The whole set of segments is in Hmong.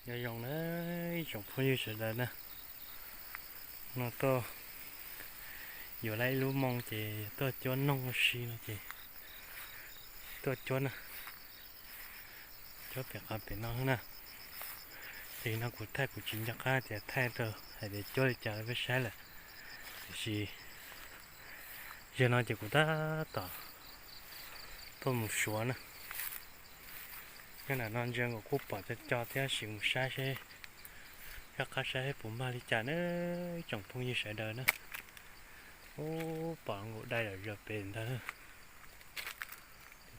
Nyob zoo na ib tsoom phooj ywg sawv daws na, no tuaj yuav lawm ib lub moo ces tuaj cuab noog ua si no ces tuaj cuab na, cuab pem qhov pem no na. Ces no kuv thaij kuv tsis nco qab tias thaij rau hais tias cuab li cas rau peb saib lawm, tiam sis yog no ces kuv tab tom tuaj mus suav na. Nyob nram no ntsia nkaus kuj pom co co thiab, sim mus saib seb, rov qab saib seb puas mag li cas na ib tsoom phooj ywg sawv daws na. Ub, pom nkaus dai lawm zog pem ntag.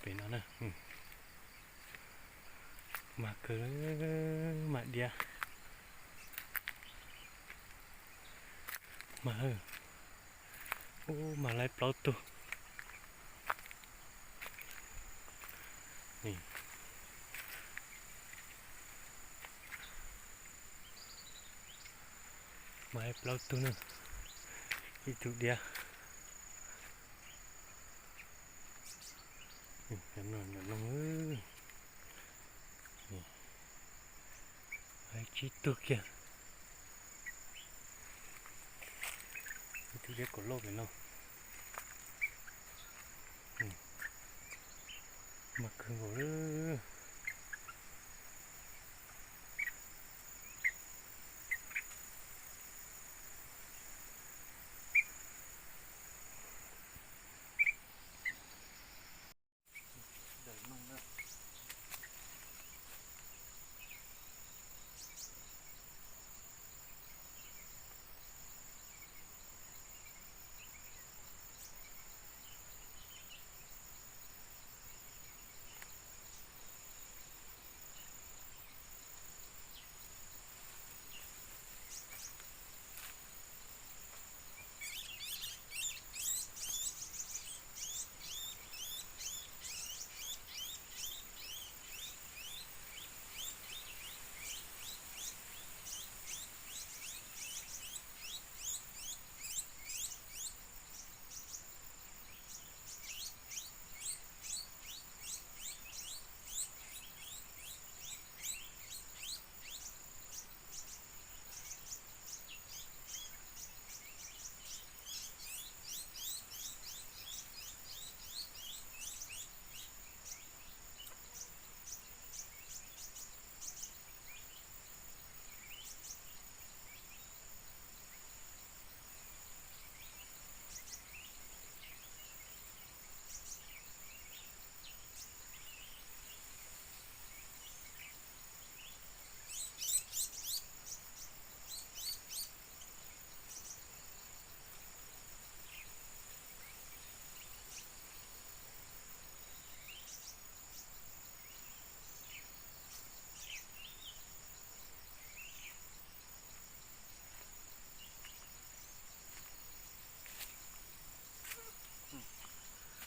Pem no na, mag kawg, mag diab. Mag, ub, mag laib plaub tug. Mag laib plaub tug na, ib tug diab. Tsib tug kiag. Ib tug diab kaum lauj pem no. Mag kawg nkaus li.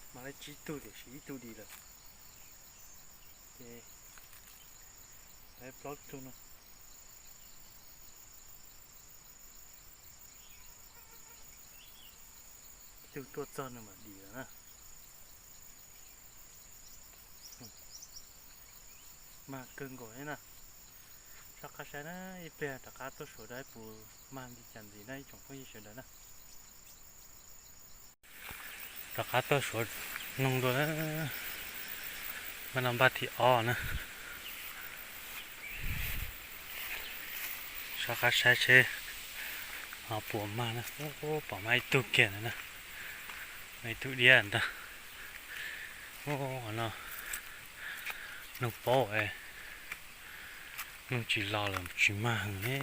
Mag laib tsib tug tiam sis ib tug dim lawm. Ces laib plaub tug no. Ib tug tuaj txog nws mam dim lawm na. Mag kawg nkaus li na. Soj qab saib na, ib pliag rov qab tuaj suav dab puas mag li cas ntxiv na ib tsoom phooj ywg sawv daws na. Rov qab tuaj suav noog dua na. Npaj no npaj thib ob na. Soj qab saib seb ho puas mag na. Ub, pom mag ib tug kiag ntawd na. Mag ib tug diab ntag. Ub, qhov no noog paub, noog tsis los lawm tsis mag heev ne.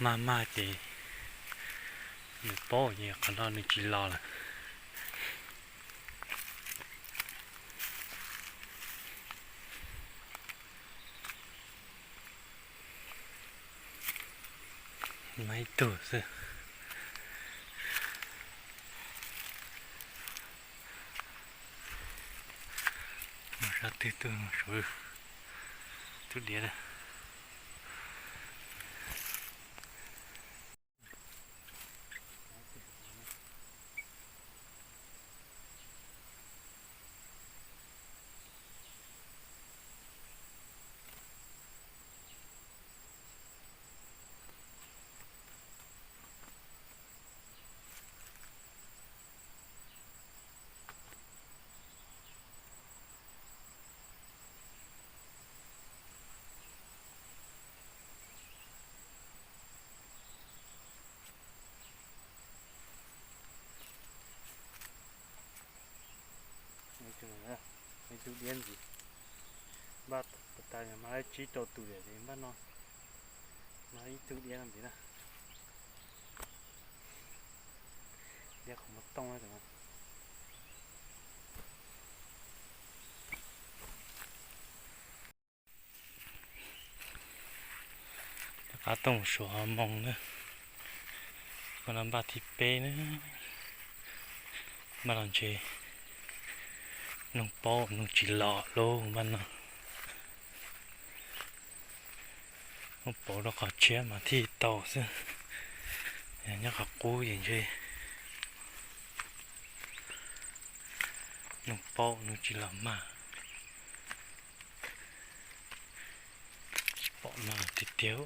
Mag mag ces nws paub ces qhov no nws tsis los lawm. Mag ib tug xwb. Mag sab twg tug, suav tug diav na. Ib tug diab ntxiv, npaj tas mas laib tsib rau tus diam ces npaj no, no ib tug diab no ntxiv na. Diab qhov muag tooj na. Rov qab tuaj mus suav hauv moos na. Npaj no npaj thib peb na. Npaj no ntshe noog paub noog tsis los lauj npaj no. Muab pauv rau qhov tshiab mas thiaj tau xwb. Nyob qhov qub ces ntshe noog paub noog tsis los mag. Tsis pom mag tiag tiag.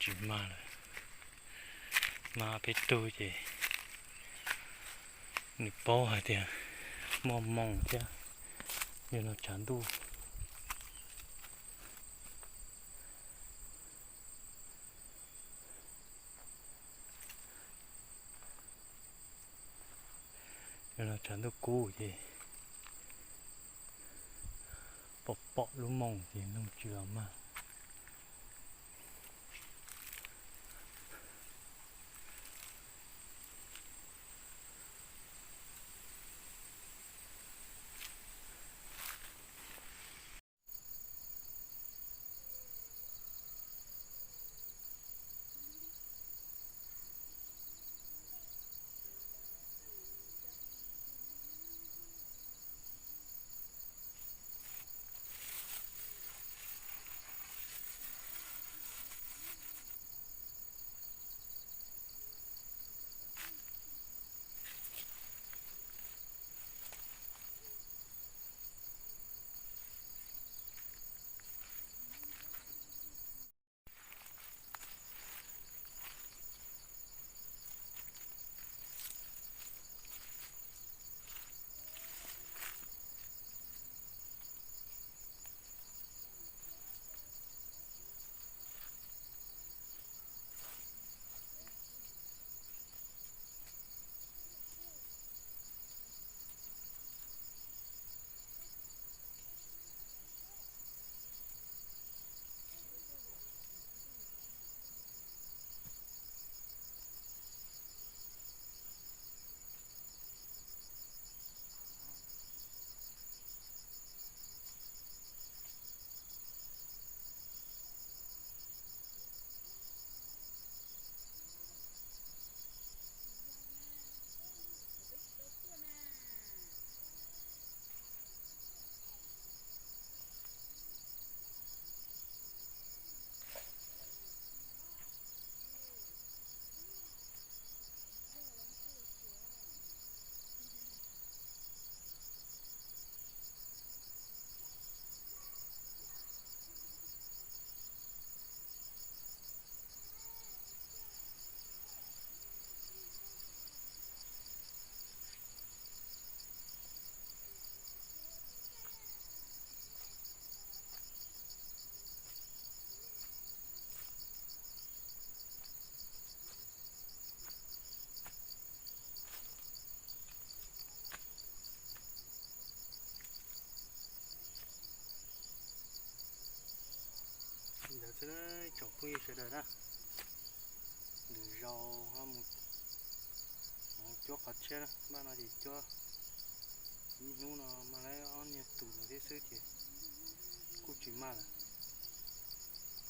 Tsis mag lawm. Mag peb tug ces nws paub hais tias muaj moos thiab, yog no tshav ntuj. Yog no tshav ntuj kub ces pom pom lub moos ces noog tsis los mag. Ntawd xwb tsoom phooj ywg sawv daws na, lwm zaus ho mus cuab qhov tshiab na, npaj no ces cuab ib hnub no mag laib ob niag tus no thiab xwb ces kuj tsis mag lawm.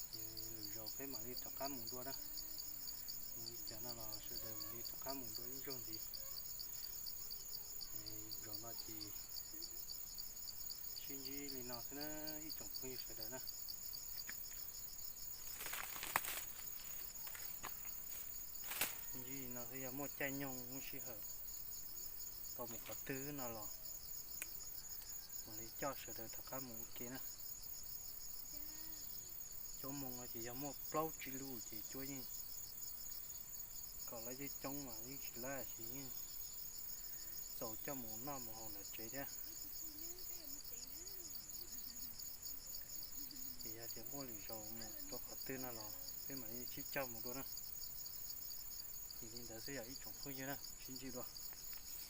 Ces lwm zaus peb mam li rov qab mus dua na, mus li cas no los sawv daws mam li rov qab mus dua ib zaug ntxiv. Zaum no ces sib ntsib li no xwb na ib tsoom phooj ywg sawv daws na. Sib ntsib li no xwb, yog muaj caij nyoog lub sij hawm tau mus qhov twg no los mam li coj sawv daws rov qab mus ua ke na. Cuab moos no ces yog muaj plaub tsib lub ces cuab yeej kom lawv coob coob mas yeej tsis lab ces yeej txaus coj mus noj mus haus nram tsev thiab. Yog tias muaj lwm zaus mus rau qhov twg no los peb mam li sib coj mus dua na. Ces li ntawd xwb yog ib tsoom phooj ywg na, sib ntsib dua.